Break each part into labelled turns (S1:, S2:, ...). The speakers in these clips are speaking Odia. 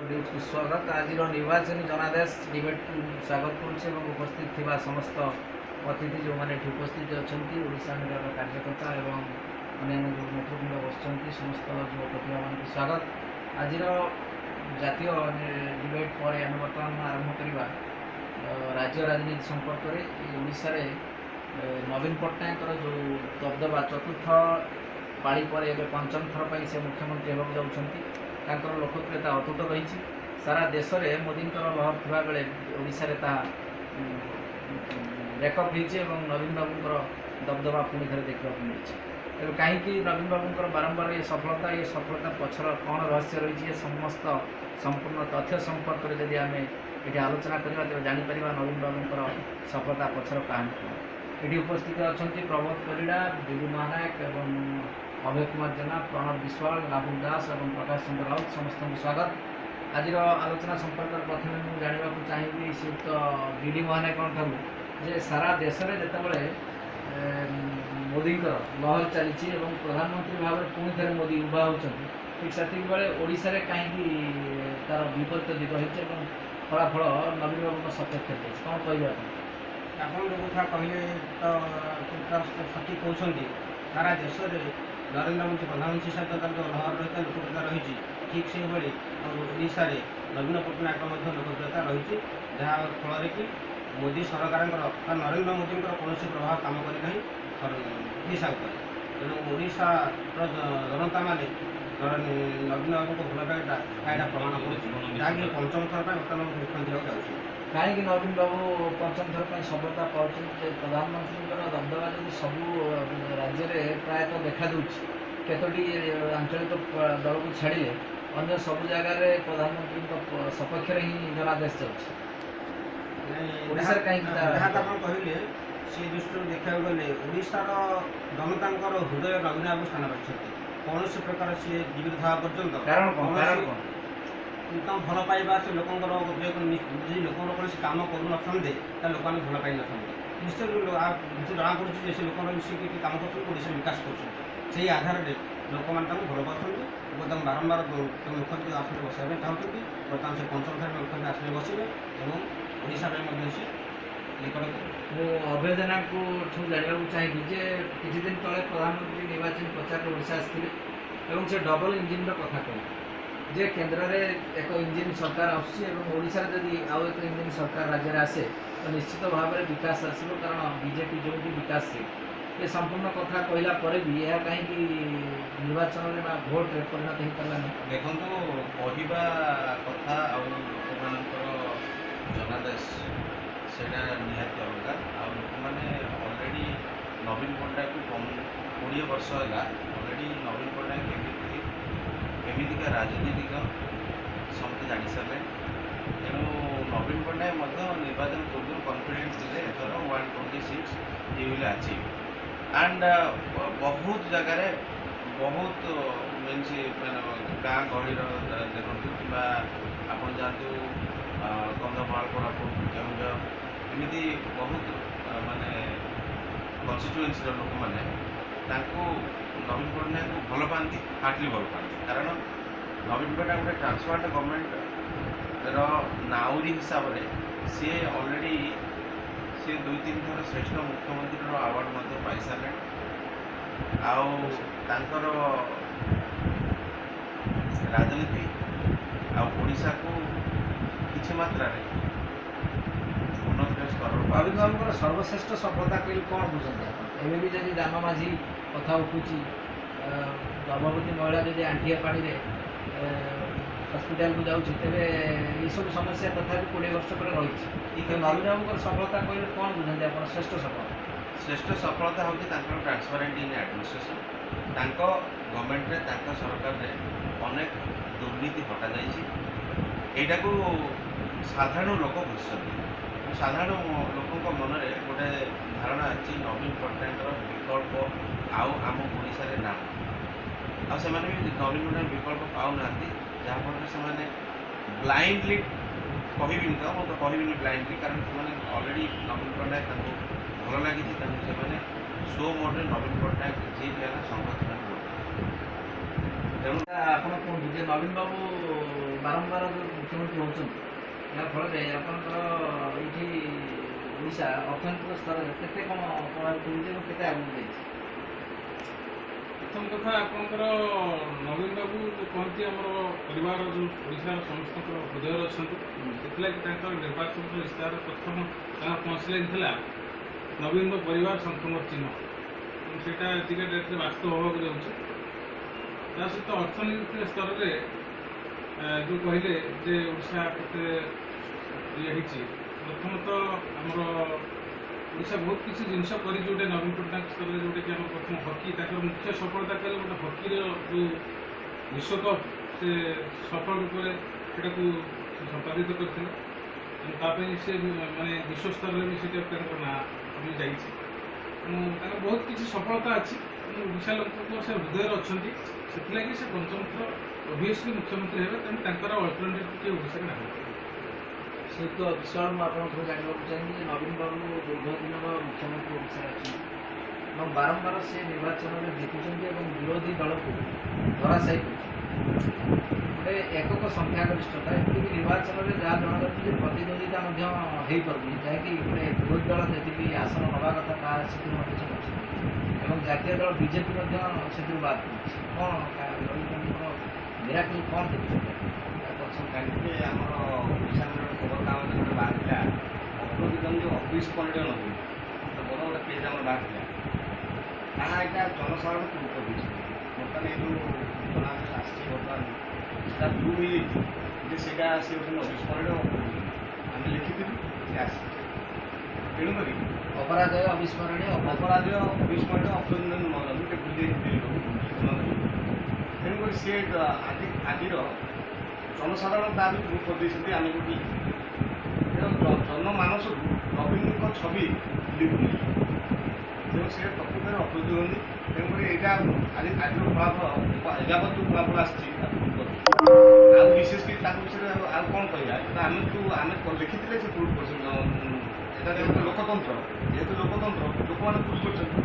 S1: ନ୍ୟୁଜ୍କୁ ସ୍ୱାଗତ। ଆଜିର ନିର୍ବାଚନୀ ଜନାଦେଶ ଡିବେଟ୍କୁ ସ୍ୱାଗତ କରୁଛି ଏବଂ ଉପସ୍ଥିତ ଥିବା ସମସ୍ତ ଅତିଥି ଯେଉଁମାନେ ଏଠି ଉପସ୍ଥିତ ଅଛନ୍ତି, ଓଡ଼ିଶା ମିରର କାର୍ଯ୍ୟକର୍ତ୍ତା ଏବଂ ଅନ୍ୟାନ୍ୟ ଯେଉଁ ନେତୃବୃନ୍ଦ ବସିଛନ୍ତି, ସମସ୍ତ ଯୁବ ପ୍ରତିଭାମାନଙ୍କୁ ସ୍ୱାଗତ। ଆଜିର ଜାତୀୟ ଡିବେଟ୍ ପରେ ଆମେ ବର୍ତ୍ତମାନ ଆରମ୍ଭ କରିବା ରାଜ୍ୟ ରାଜନୀତି ସମ୍ପର୍କରେ। ଓଡ଼ିଶାରେ ନବୀନ ପଟ୍ଟନାୟକଙ୍କର ଯେଉଁ ଦବଦବା, ଚତୁର୍ଥ ପାଳି ପରେ ଏବେ ପଞ୍ଚମ ଥର ପାଇଁ ସେ ମୁଖ୍ୟମନ୍ତ୍ରୀ ହେବାକୁ ଯାଉଛନ୍ତି। ତାଙ୍କର ଲୋକପ୍ରିୟତା ଅତୁଟ ରହିଛି। ସାରା ଦେଶରେ ମୋଦିଙ୍କର ଲହର ଥିବାବେଳେ ଓଡ଼ିଶାରେ ତାହା ବ୍ରେକଅପ୍ ହେଇଛି ଏବଂ ନବୀନ ବାବୁଙ୍କର ଦବଦବା ପୁଣି ଥରେ ଦେଖିବାକୁ ମିଳିଛି। ତେବେ କାହିଁକି ନବୀନ ବାବୁଙ୍କର ବାରମ୍ବାର ଏ ସଫଳତା, ଏ ସଫଳତା ପଛର କ'ଣ ରହସ୍ୟ ରହିଛି, ଏ ସମସ୍ତ ସମ୍ପୂର୍ଣ୍ଣ ତଥ୍ୟ ସମ୍ପର୍କରେ ଯଦି ଆମେ ଏଠି ଆଲୋଚନା କରିବା, ତେବେ ଜାଣିପାରିବା ନବୀନ ବାବୁଙ୍କର ସଫଳତା ପଛର କାହାଣୀ କ'ଣ। ଏଠି ଉପସ୍ଥିତ ଅଛନ୍ତି ପ୍ରବୋଧ ପରିଡ଼ା, ବିଜୁ ମହାନାୟକ ଏବଂ ଅଭୟ କୁମାର ଜେନା, ପ୍ରଣବ ବିଶ୍ୱାଳ, ରାହୁଲ ଦାସ ଏବଂ ପ୍ରକାଶ ଚନ୍ଦ୍ର ରାଉତ। ସମସ୍ତଙ୍କୁ ସ୍ୱାଗତ। ଆଜିର ଆଲୋଚନା ସମ୍ପର୍କରେ ପ୍ରଥମେ ମୁଁ ଜାଣିବାକୁ ଚାହିଁବି ଶ୍ରୀଯୁକ୍ତ ବି ଡି ମହାନାୟକଙ୍କ ଠାରୁ ଯେ ସାରା ଦେଶରେ ଯେତେବେଳେ ମୋଦିଙ୍କର ଲହର ଚାଲିଛି ଏବଂ ପ୍ରଧାନମନ୍ତ୍ରୀ ଭାବରେ ପୁଣି ଥରେ ମୋଦି ଉଭା ହେଉଛନ୍ତି, ଠିକ୍ ସେତିକି ବେଳେ ଓଡ଼ିଶାରେ କାହିଁକି ତାର ବିପରୀତ ଦିଗ ହେଇଛି ଏବଂ ଫଳାଫଳ ନବୀନ ବାବୁଙ୍କ ସପକ୍ଷରେ ଯାଇଛି, କ'ଣ କହିବେ ଆପଣ?
S2: ଆପଣ ଯେଉଁ କଥା କହିଲେ ତ ସଠିକ୍ କହୁଛନ୍ତି। ସାରା ଦେଶରେ ନରେନ୍ଦ୍ର ମୋଦି ପ୍ରଧାନମନ୍ତ୍ରୀ ହିସାବରେ ତାର ଯେଉଁ ଲହର ରହିଛି, ଲୋକପ୍ରିୟତା ରହିଛି, ଠିକ୍ ସେହିଭଳି ଓଡ଼ିଶାରେ ନବୀନ ପଟ୍ଟନାୟକ ମଧ୍ୟ ଲୋକପ୍ରିୟତା ରହିଛି, ଯାହା ଫଳରେ କି ମୋଦି ସରକାରଙ୍କର ବା ନରେନ୍ଦ୍ର ମୋଦିଙ୍କର କୌଣସି ପ୍ରଭାବ କାମ କରିନାହିଁ ଓଡ଼ିଶା ଉପରେ। ତେଣୁ ଓଡ଼ିଶାର ଜନତାମାନେ ନବୀନ ବାବୁଙ୍କ ଭଲ ପାଇବାଟା ଏଇଟା ପ୍ରମାଣ କରୁଛି, ଯାହାକି ପଞ୍ଚମ ଥର ପାଇଁ ବର୍ତ୍ତମାନ ମୁଖ୍ୟମନ୍ତ୍ରୀ ହେବାକୁ ଯାଉଛି।
S1: କାହିଁକି ନବୀନ ବାବୁ ପଞ୍ଚମ ଥର ପାଇଁ ସଫଳତା ପାଉଛନ୍ତି? ଯେ ପ୍ରଧାନମନ୍ତ୍ରୀଙ୍କର ଦବଦବା ଯଦି ସବୁ ରାଜ୍ୟରେ ପ୍ରାୟତଃ ଦେଖାଦେଉଛି, କେତୋଟି ଆଞ୍ଚଳିକ ଦଳକୁ ଛାଡ଼ିଲେ ଅନ୍ୟ ସବୁ ଜାଗାରେ ପ୍ରଧାନମନ୍ତ୍ରୀଙ୍କ ସପକ୍ଷରେ ହିଁ ଜନାଦେଶ ଯାଉଛି, ଓଡ଼ିଶାରେ କାହିଁକି?
S2: ଯାହା ଆପଣ କହିଲେ ସେ ଦୃଷ୍ଟିରୁ ଦେଖିବାକୁ ଗଲେ ଓଡ଼ିଶାର ଜନତାଙ୍କର ହୃଦୟ ନବୀନ ବାବୁ ସ୍ଥାନ ପାଇଛନ୍ତି। କୌଣସି ପ୍ରକାର ସିଏ ଜୀବିତ ଥିବା ପର୍ଯ୍ୟନ୍ତ
S1: କାରଣ କ'ଣ
S2: ତାଙ୍କୁ ଭଲ ପାଇବା, ସେ ଲୋକଙ୍କର ଯଦି ଲୋକଙ୍କର କୌଣସି କାମ କରୁନଥାନ୍ତେ ତାହେଲେ ଲୋକମାନେ ଭଲ ପାଇନଥାନ୍ତେ। ନିଶ୍ଚୟ ଜଣାପଡ଼ୁଛି ଯେ ସେ ଲୋକଙ୍କର ମିଶିକି କାମ କରୁଛନ୍ତି, ଓଡ଼ିଶାର ବିକାଶ କରୁଛନ୍ତି। ସେଇ ଆଧାରରେ ଲୋକମାନେ ତାଙ୍କୁ ଭଲ ପାଉଛନ୍ତି ଏବଂ ତାଙ୍କୁ ବାରମ୍ବାର ମୁଖ୍ୟମନ୍ତ୍ରୀ ଆସନରେ ବସାଇବା ପାଇଁ ଚାହୁଁଛନ୍ତି। ବର୍ତ୍ତମାନ ସେ ପଞ୍ଚମ ଥର ମୁଖ୍ୟମନ୍ତ୍ରୀ ଆସନରେ ବସିବେ ଏବଂ ଓଡ଼ିଶା ପାଇଁ ମଧ୍ୟ ସେ ରେକର୍ଡ଼ କରିବେ।
S1: ମୁଁ ଅଭୟ ଜେନାଙ୍କୁ ଠୁ ଜାଣିବାକୁ ଚାହିଁବି ଯେ କିଛି ଦିନ ତଳେ ପ୍ରଧାନମନ୍ତ୍ରୀ ନିର୍ବାଚନୀ ପ୍ରଚାରରେ ଓଡ଼ିଶା ଆସିଥିଲେ ଏବଂ ସେ ଡବଲ ଇଞ୍ଜିନ୍ର କଥା କହିଲେ ଯେ କେନ୍ଦ୍ରରେ ଏକ ଇଞ୍ଜିନ୍ ସରକାର ଆସୁଛି ଏବଂ ଓଡ଼ିଶାରେ ଯଦି ଆଉ ଏକ ଇଞ୍ଜିନ୍ ସରକାର ରାଜ୍ୟରେ ଆସେ ତ ନିଶ୍ଚିତ ଭାବରେ ବିକାଶ ଆସିବ, କାରଣ ବିଜେପି ଯେଉଁଠି ବିକାଶ ସେଇଠି। ଏ ସମ୍ପୂର୍ଣ୍ଣ କଥା କହିଲା ପରେ ବି ଏହା କାହିଁକି ନିର୍ବାଚନରେ ବା ଭୋଟରେ ପରିଣତ ହେଇପାରିଲାନି?
S3: ଦେଖନ୍ତୁ, କହିବା କଥା ଆଉ ଲୋକମାନଙ୍କର ଜନାଦେଶ ସେଇଟା ନିହାତି ଅଲଗା। ଆଉ ଲୋକମାନେ ଅଲରେଡ଼ି ନବୀନ ପଟ୍ଟନାୟକକୁ 20 ବର୍ଷ ହେଲା ଅଲରେଡ଼ି ନବୀନ ପଟ୍ଟନାୟକ କେମିତିକା ରାଜନୀତିକ ସମସ୍ତେ ଜାଣିସାରିଲେଣି। ତେଣୁ ନବୀନ ପଟ୍ଟନାୟକ ମଧ୍ୟ ନିର୍ବାଚନ ପୂର୍ବରୁ କନଫିଡେଣ୍ଟ ଥିଲେ ଏଥର 126 he will achieve. And ବହୁତ ଜାଗାରେ ବହୁତ ମିନ୍ସ ମାନେ ଗାଁ ଗହଳିର ଦେଖନ୍ତୁ କିମ୍ବା ଆପଣ ଯାଆନ୍ତୁ କନ୍ଧମାଳ, କୋରାପୁଟ, କେଉଁଝର, ଏମିତି ବହୁତ ମାନେ କନଷ୍ଟିଚୁଏନ୍ସିର ଲୋକମାନେ ତାଙ୍କୁ ନବୀନ ପଟ୍ଟନାୟକଙ୍କୁ ଭଲ ପାଆନ୍ତି, ହାର୍ଟଲି ଭଲ ପାଆନ୍ତି। କାରଣ ନବୀନ ପଟ୍ଟନାୟକ ଗୋଟେ ଟ୍ରାନ୍ସପାରେଣ୍ଟ ଗଭର୍ଣ୍ଣମେଣ୍ଟର ନାଉରୀ ହିସାବରେ ସିଏ ଅଲରେଡ଼ି ସିଏ 2-3 ଥର ଶ୍ରେଷ୍ଠ ମୁଖ୍ୟମନ୍ତ୍ରୀର ଆୱାର୍ଡ଼ ମଧ୍ୟ ପାଇସାରିଲେଣି। ଆଉ ତାଙ୍କର ରାଜନୀତି ଆଉ ଓଡ଼ିଶାକୁ କିଛି ମାତ୍ରାରେ ଉନ୍ନତିର ସ୍ତର।
S1: ନବୀନ ବାବୁଙ୍କର ସର୍ବଶ୍ରେଷ୍ଠ ସଫଳତା କହିଲେ କ'ଣ ବୁଝନ୍ତି ଆପଣ? ଏବେ ବି ଯଦି ଦାନ ମାଝୀ କଥା ଉଠୁଛି, ଗର୍ଭବତୀ ମହିଳା ଯଦି ଆଣ୍ଠିଏ ପାଣିରେ ହସ୍ପିଟାଲକୁ ଯାଉଛି, ତେବେ ଏସବୁ ସମସ୍ୟା ତଥାପି 20 ବର୍ଷ ପରେ ରହିଛି। ନବୀନ ବାବୁଙ୍କର ସଫଳତା କହିଲେ କ'ଣ ବୁଝନ୍ତି ଆପଣ? ଶ୍ରେଷ୍ଠ ସଫଳତା?
S3: ଶ୍ରେଷ୍ଠ ସଫଳତା ହେଉଛି ତାଙ୍କର ଟ୍ରାନ୍ସପାରେଣ୍ଟ ଇନ୍ ଆଡ଼ମିନିଷ୍ଟ୍ରେସନ୍। ତାଙ୍କ ଗଭର୍ଣ୍ଣମେଣ୍ଟରେ, ତାଙ୍କ ସରକାରରେ ଅନେକ ଦୁର୍ନୀତି ହଟାଯାଇଛି। ଏଇଟାକୁ ସାଧାରଣ ଲୋକ ବୁଝୁଛନ୍ତି। ସାଧାରଣ ଲୋକଙ୍କ ମନରେ ଗୋଟେ ଧାରଣା ଅଛି ନବୀନ ପଟ୍ଟନାୟକଙ୍କର ବିକଳ୍ପ ଆଉ ଆମ ଓଡ଼ିଶାରେ ନାହିଁ। ଆଉ ସେମାନେ ବି ନବୀନ ପଟ୍ଟନାୟକ ବିକଳ୍ପ ପାଉନାହାନ୍ତି, ଯାହାଫଳରେ ସେମାନେ ବ୍ଲାଇଣ୍ଡଲି କହିବିନି ତ ମୁଁ ତ କହିବିନି ବ୍ଲାଇଣ୍ଡଲି, କାରଣ ସେମାନେ ଅଲରେଡ଼ି ନବୀନ ପଟ୍ଟନାୟକ ତାଙ୍କୁ ଭଲ ଲାଗିଛି, ତେଣୁ ସେମାନେ ସୋ ମୋଡ଼ରେ ନବୀନ ପଟ୍ଟନାୟକ ଯିଏ ବି ହେଲା ସଂଘ ସେମାନେ ଭୋଟ। ତେଣୁ
S1: ଆପଣ କୁହନ୍ତୁ ଯେ ନବୀନ ବାବୁ ବାରମ୍ବାର ଯେଉଁ ମୁଖ୍ୟମନ୍ତ୍ରୀ ହେଉଛନ୍ତି, ଯାହାଫଳରେ ଆପଣଙ୍କର ଏଇଠି ଓଡ଼ିଶା ଅର୍ଥନୈତିକ ସ୍ତରରେ କେତେ କ'ଣ ପ୍ରଭାବିତ ହେଉଛି ଏବଂ କେତେ ଆଗକୁ ଯାଇଛି?
S4: ପ୍ରଥମ କଥା, ଆପଣଙ୍କର ନବୀନ ବାବୁ ଯୋଉ କହନ୍ତି ଆମର ପରିବାର, ଯୋଉ ଓଡ଼ିଶାର ସମସ୍ତଙ୍କର ହୃଦୟରେ ଅଛନ୍ତି, ସେଥିଲାଗି ତାଙ୍କର ନିର୍ବାଚନର ଇସ୍ତାହାର ପ୍ରଥମ ତାଙ୍କର ପଞ୍ଚଲାଇନ୍ ଥିଲା ନବୀନଙ୍କ ପରିବାର ଶଙ୍ଖ ମୋର ଚିହ୍ନ। ତେଣୁ ସେଇଟା ଆଜିକା ଡେଟ୍ରେ ବାସ୍ତବ ହେବାକୁ ଯାଉଛି। ତା ସହିତ ଅର୍ଥନୈତିକ ସ୍ତରରେ ଯୋଉ କହିଲେ ଯେ ଓଡ଼ିଶା କେତେ ଇଏ ହେଇଛି, ପ୍ରଥମତଃ ଆମର ଓଡ଼ିଶା ବହୁତ କିଛି ଜିନିଷ କରିଛି ଗୋଟେ ନବୀନ ପଟ୍ଟନାୟକ ସ୍ତରରେ, ଯୋଉଟାକି ଆମର ପ୍ରଥମ ହକି, ତାଙ୍କର ମୁଖ୍ୟ ସଫଳତା କହିଲେ ଗୋଟେ ହକିର ଯୋଉ ବିଶ୍ୱକପ୍ ସେ ସଫଳ ରୂପରେ ସେଟାକୁ ସେ ସମ୍ପାଦିତ କରିଥିଲେ। ତେଣୁ ତା ପାଇଁ ସେ ମାନେ ବିଶ୍ୱ ସ୍ତରରେ ବି ସେଟା ତାଙ୍କର ନାଁ ବି ଯାଇଛି। ତେଣୁ ତାଙ୍କର ବହୁତ କିଛି ସଫଳତା ଅଛି। ତେଣୁ ଓଡ଼ିଶା ଲୋକଙ୍କ ସେ ହୃଦୟରେ ଅଛନ୍ତି, ସେଥିଲାଗି ସେ ପଞ୍ଚମ ଥର ଅବଭିୟସଲି ମୁଖ୍ୟମନ୍ତ୍ରୀ ହେବେ। ତେଣୁ ତାଙ୍କର ଅଲ୍ଟରନେଟିଭ୍ କିଏ ଓଡ଼ିଶାରେ ନାହାନ୍ତି।
S1: ଶ୍ରୀଯୁକ୍ତ ବିଶ୍ୱାଳ, ମୁଁ ଆପଣଙ୍କଠୁ ଜାଣିବାକୁ ଚାହିଁବି ଯେ ନବୀନ ବାବୁ ଦୀର୍ଘ ଦିନର ମୁଖ୍ୟମନ୍ତ୍ରୀ ଓଡ଼ିଶାରେ ଅଛନ୍ତି ଏବଂ ବାରମ୍ବାର ସେ ନିର୍ବାଚନରେ ଜିତୁଛନ୍ତି ଏବଂ ବିରୋଧୀ ଦଳକୁ ଧରାଶାୟୀ କରୁଛନ୍ତି। ଗୋଟେ ଏକକ ସଂଖ୍ୟାଗରିଷ୍ଠତା, ଏମିତିକି ନିର୍ବାଚନରେ ଯାହା ଜଣାଯାଉଛି ଯେ ପ୍ରତିଦ୍ୱନ୍ଦିତା ମଧ୍ୟ ହେଇପାରୁନି, ଯାହାକି ଗୋଟେ ବିରୋଧୀ ଦଳ ଯେତିକି ଆସନ ନେବା କଥା ତାହା ସେଥିରୁ ମଧ୍ୟ ସେ ବଞ୍ଚିତ ଏବଂ ଜାତୀୟ ଦଳ ବିଜେପି ମଧ୍ୟ ସେଥିରୁ ବାଦ ପଡ଼ିଛି। କ'ଣ ନବୀନ ବାବୁଙ୍କର ମିରାକଲ୍ କ'ଣ ଦେଖୁଛନ୍ତି ଆପଣ? ତା ପଛରେ
S2: କାହିଁକି ଆମର ଓଡ଼ିଶାର ଗୋଟେ ଖବରକାଗଜରେ ଗୋଟେ ବାହାରିଥିଲା ଅପ୍ରତିଦ୍ୱନ୍ଦ୍ୱୀ ଯେଉଁ ଅବିସ୍ମରଣୀୟ ନବୀନ, ଗୋଟେ ବଡ଼ ଗୋଟେ ପେଜ୍ ଆମର ବାହାରିଥିଲା। ତାହା ଏଇଟା ଜନସାଧାରଣ ପ୍ରୁଭ୍ କରିଦେଇଛନ୍ତି। ବର୍ତ୍ତମାନ ଏଇ ଯେଉଁ ଜନାଦେଶ ଆସିଛି, ବର୍ତ୍ତମାନ ସେଟା ପ୍ରୁଭ୍ ହେଇଯାଇଛି ଯେ ସେଇଟା ସେ ହେଉଛନ୍ତି ଅବିସ୍ମରଣୀୟ ଅପ୍ରତିଦ୍ୱନ୍ଦ୍ୱୀ। ଆମେ ଲେଖିଥିଲୁ, ସେ ଆସିଛି। ତେଣୁକରି
S1: ଅପରାଜୟ ଅବିସ୍ମରଣୀୟ
S2: ଅପରାଜୟ ଅବିସ୍ମରଣୀୟ ଅପ୍ରତିଦ୍ୱନ୍ଦ୍ୱୀ ମନେ ଟିକେ ଭୁଲି ଯାଇଥିଲି କ୍ଷମା କରିବେ। ତେଣୁକରି ସିଏ ଆଜିର ଜନସାଧାରଣ ତା ବି ପ୍ରୁଭ୍ କରିଦେଇଛନ୍ତି ଆମେ ଯେଉଁଠି ଲେଖିଥିଲୁ। ତେଣୁ ଜନମାନସରୁ ନବୀନଙ୍କ ଛବି ଲିଭୁନି। ତେଣୁ ସେ ପ୍ରକୃତରେ ଅପ୍ରତିଦ୍ୱନ୍ଦ୍ୱୀ। ତେଣୁକରି ଏଇଟା ଆଜିର ଫଳାଫଳ, ଏଯାବତ ଯେଉଁ ଫଳାଫଳ ଆସିଛି ତାକୁ ପ୍ରୁଭ୍ କରିଦେଇଛି। ଆଉ ବିଶେଷ କିଛି ତାଙ୍କ ବିଷୟରେ ଆଉ କ'ଣ କହିବା? କିନ୍ତୁ ଆମେ ଯେଉଁ ଆମେ ଲେଖିଥିଲେ ସେ ପ୍ରୁଭ୍ କରିଛନ୍ତି। ଏଇଟା ଯେହେତୁ ଲୋକତନ୍ତ୍ର, ଲୋକମାନେ ପ୍ରୁଭ୍ କରିଛନ୍ତି।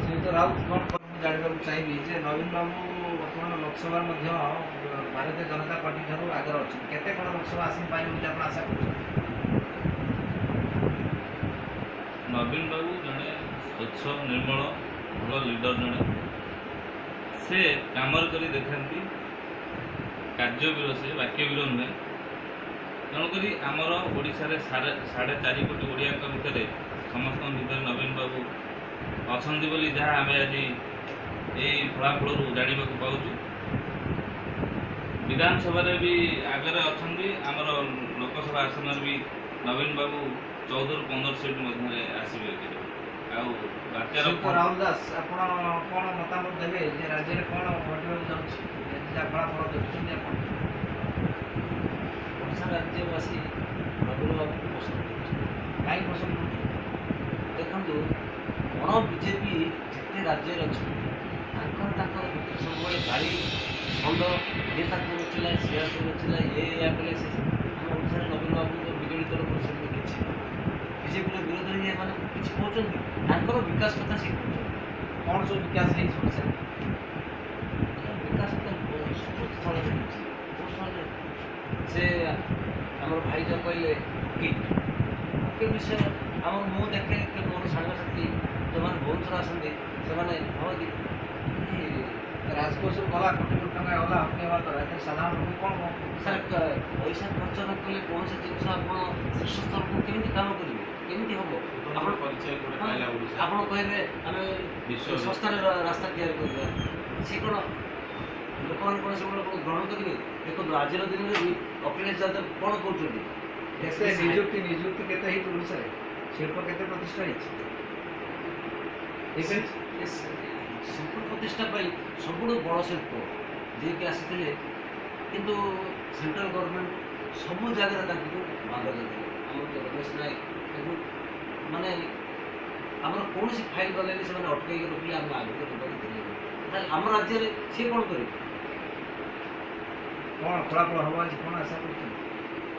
S1: ଶ୍ରୀଯୁକ୍ତ ରାଉତ, କ'ଣ ମୁଁ ଜାଣିବାକୁ ଚାହିଁବି ଯେ ନବୀନ ବାବୁ ବର୍ତ୍ତମାନ ଲୋକସଭାରେ ମଧ୍ୟ ଭାରତୀୟ ଜନତା ପାର୍ଟି ଠାରୁ ଆଗରେ ଅଛନ୍ତି। କେତେ କ'ଣ ଲୋକସଭା ଆସନ ପାଇବେ ବୋଲି ଆପଣ ଆଶା କରୁଛନ୍ତି?
S5: ନବୀନ ବାବୁ ଜଣେ ସ୍ୱଚ୍ଛ ନିର୍ମଳ ଭଲ ଲିଡର ଜଣେ। ସେ କାମରେ କରି ଦେଖାନ୍ତି, କାର୍ଯ୍ୟବୀର, ସେ ବାକ୍ୟବୀର ନୁହେଁ। ତେଣୁକରି ଆମର ଓଡ଼ିଶାରେ 4.5 କୋଟି ଓଡ଼ିଆଙ୍କ ଭିତରେ ସମସ୍ତଙ୍କ ଭିତରେ ନବୀନ ବାବୁ ଅଛନ୍ତି ବୋଲି ଯାହା ଆମେ ଆଜି ଏଇ ଫଳାଫଳରୁ ଜାଣିବାକୁ ପାଉଛୁ। ବିଧାନସଭାରେ ବି ଆଗରେ ଅଛନ୍ତି, ଆମର ଲୋକସଭା ଆସନରେ ବି ନବୀନ ବାବୁ 14ରୁ 15 ସିଟ୍ ମଧ୍ୟରେ ଆସିବେ। ଆଉ ବାତ୍ୟାର
S1: ଶ୍ରୀଯୁକ୍ତ ରାହୁଲ ଦାସ, ଆପଣ କ'ଣ ମତାମତ ଦେବେ ଯେ ରାଜ୍ୟରେ କ'ଣ ଘଟିବାକୁ ଯାଉଛି, ଯାହା ଫଳାଫଳ ଦେଖୁଛନ୍ତି ଆପଣ?
S6: ଓଡ଼ିଶା ରାଜ୍ୟବାସୀ ନବୀନ ବାବୁଙ୍କୁ ପସନ୍ଦ କରୁଛନ୍ତି।
S1: କାହିଁକି ପସନ୍ଦ କରୁଛନ୍ତି?
S6: ଦେଖନ୍ତୁ, ଅଣ ବିଜେପି ଯେତେ ରାଜ୍ୟରେ ଅଛନ୍ତି ତାଙ୍କର ତାଙ୍କର ଭିତରେ ସବୁବେଳେ ଗାଳି ଷଣ୍ଡ, ଇଏ ତାକୁ ରଚିଲା, ସିଏ ଆକୁ ରଚିଲା, ଇଏ ଏଇଆ କଲେ ସେ। ଆମ ଓଡ଼ିଶାରେ ନବୀନ ବାବୁଙ୍କ ବିଜେଡ଼ି ତରଫରୁ ସେମିତି କିଛି ନାହିଁ। ବିଜେପିର ବିରୋଧରେ ଏମାନେ କିଛି କହୁଛନ୍ତି, ତାଙ୍କର ବିକାଶ କଥା ସେ କହୁଛନ୍ତି।
S1: କ'ଣ ସବୁ ବିକାଶ ହେଇଛି ଓଡ଼ିଶାରେ?
S6: ବିକାଶ ତ ସବୁ ସ୍ଥଳରେ ହେଇଛି, ବହୁତ ସ୍ଥଳରେ। ସେ ଆମର ଭାଇ ଯେଉଁ କହିଲେ ହକି, ହକି ବିଷୟ ଆମର ମୁଁ ଦେଖେ କି ମୋର ସାଙ୍ଗସାଥି ଯେଉଁମାନେ ଭୁବନେଶ୍ୱର ଆସନ୍ତି ସେମାନେ ଭାବନ୍ତି
S1: ରାଜକୋଷରୁ ଗଲା କୋଟି କୋଟି ଟଙ୍କା ଗଲା ହକି ହେବା ଦ୍ୱାରା, ଏଥିରେ ସାଧାରଣ ଲୋକ କ'ଣ
S6: ସାର୍, ପଇସା ଖର୍ଚ୍ଚ ନ କଲେ କୌଣସି ଜିନିଷ ଆପଣ ଶୀର୍ଷ ସ୍ତରକୁ କେମିତି କାମ କରିବେ, କେମିତି ହେବ?
S3: ଆପଣ ପରିଚୟ ଗୋଟେ ପାଇଲା ଓଡ଼ିଶା।
S6: ଆପଣ କହିବେ ଆମେ
S3: ବିଶ୍ୱ
S6: ଶସ୍ତାରେ ରାସ୍ତା ତିଆରି କରିବା, ସେ କ'ଣ ଲୋକମାନେ କ'ଣ ସେଗୁଡ଼ା କ'ଣ ଗ୍ରହଣ କରିବେ? ଦେଖନ୍ତୁ, ଆଜିର ଦିନରେ ବି ଅଖିଳେଶ ଯାଦବ କ'ଣ କହୁଛନ୍ତି?
S1: କେତେ ନିଯୁକ୍ତି କେତେ ହେଇଛି ଓଡ଼ିଶାରେ? ଶିଳ୍ପ କେତେ ପ୍ରତିଷ୍ଠା ହେଇଛି?
S6: ଶିଳ୍ପ ପ୍ରତିଷ୍ଠା ପାଇଁ ସବୁଠୁ ବଡ଼ ଶିଳ୍ପ ଯିଏକି ଆସିଥିଲେ, କିନ୍ତୁ ସେଣ୍ଟ୍ରାଲ ଗଭର୍ଣ୍ଣମେଣ୍ଟ ସବୁ ଜାଗାରେ ତାଙ୍କୁ ବାଧା ଦେଇଥିଲେ। ଆମର ଯେଉଁ ରମେଶ ନାୟକ, ତାକୁ ମାନେ ଆମର କୌଣସି ଫାଇଲ୍ ଗଲେ ବି ସେମାନେ ଅଟକେଇକି ରଖିଲେ, ଆମେ ଆଗକୁ ନେବାକୁ ଦେଲେନି। ତାହେଲେ ଆମ ରାଜ୍ୟରେ ସିଏ କ'ଣ କରିବେ?
S1: କ'ଣ ଫଳାଫଳ ହେବ ଆଜି, କ'ଣ ଆଶା କରୁଛନ୍ତି?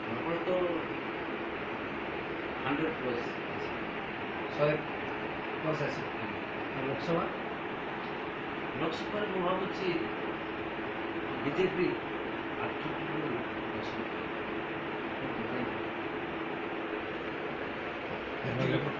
S6: ଫଳାଫଳ ତ 100+,
S1: 100+ ଆସିବ। ଆଉ ଲୋକସଭା?
S6: ଲୋକସଭାରେ ମୁଁ ଭାବୁଛି ବିଜେପି 8ରୁ 10 ଲକ୍ଷ।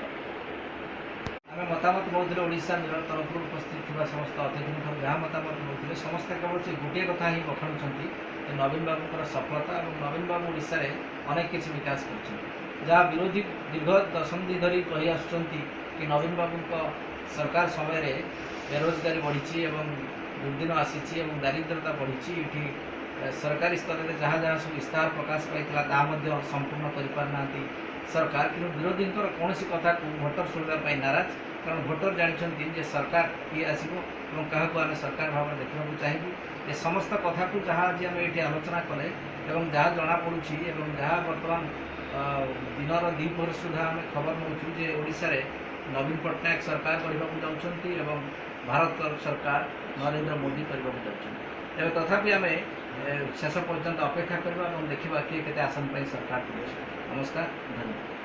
S1: ଆମେ ମତାମତ ନେଉଥିଲେ ଓଡ଼ିଶା ମିରର ତରଫରୁ ଉପସ୍ଥିତ ଥିବା ସମସ୍ତ ଅତିଥିଙ୍କଠାରୁ ଯାହା ମତାମତ ନେଉଥିଲେ, ସମସ୍ତେ କେବଳ ସେ ଗୋଟିଏ କଥା ହିଁ ବଖାଣୁଛନ୍ତି ଯେ ନବୀନ ବାବୁଙ୍କର ସଫଳତା ଏବଂ ନବୀନ ବାବୁ ଓଡ଼ିଶାରେ ଅନେକ କିଛି ବିକାଶ କରିଛନ୍ତି। ଯାହା ବିରୋଧୀ ଦୀର୍ଘ ଦଶନ୍ଧି ଧରି କହି ଆସୁଛନ୍ତି କି ନବୀନ ବାବୁଙ୍କ ସରକାର ସମୟରେ ବେରୋଜଗାରୀ ବଢ଼ିଛି ଏବଂ ଦୁର୍ଦିନ ଆସିଛି ଏବଂ ଦାରିଦ୍ରତା ବଢ଼ିଛି, ଏଠି ସରକାରୀ ସ୍ତରରେ ଯାହା ଯାହା ସବୁ ଇସ୍ତାହାର ପ୍ରକାଶ ପାଇଥିଲା ତାହା ମଧ୍ୟ ସମ୍ପୂର୍ଣ୍ଣ କରିପାରିନାହାନ୍ତି ସରକାର। କିନ୍ତୁ ବିରୋଧୀଙ୍କର କୌଣସି କଥାକୁ ଭୋଟର ଶୁଣିବା ପାଇଁ ନାରାଜ, କାରଣ ଭୋଟର ଜାଣିଛନ୍ତି ଯେ ସରକାର କିଏ ଆସିବ ଏବଂ କାହାକୁ ଆମେ ସରକାର ଭାବରେ ଦେଖିବାକୁ ଚାହିଁବୁ। ଏ ସମସ୍ତ କଥାକୁ ଯାହା ଆଜି ଆମେ ଏଇଠି ଆଲୋଚନା କଲେ ଏବଂ ଯାହା ଜଣାପଡ଼ୁଛି ଏବଂ ଯାହା ବର୍ତ୍ତମାନ ଦିନର ଦ୍ୱିପହର ସୁଦ୍ଧା ଆମେ ଖବର ନେଉଛୁ ଯେ ଓଡ଼ିଶାରେ ନବୀନ ପଟ୍ଟନାୟକ ସରକାର କରିବାକୁ ଯାଉଛନ୍ତି ଏବଂ ଭାରତ ସରକାର ନରେନ୍ଦ୍ର ମୋଦି କରିବାକୁ ଯାଉଛନ୍ତି। ତେବେ ତଥାପି ଆମେ ଶେଷ ପର୍ଯ୍ୟନ୍ତ ଅପେକ୍ଷା କରିବା ଏବଂ ଦେଖିବା କିଏ କେତେ ଆସନ ପାଇଁ ସରକାର କରୁଛି। ନମସ୍କାର, ଧନ୍ୟବାଦ।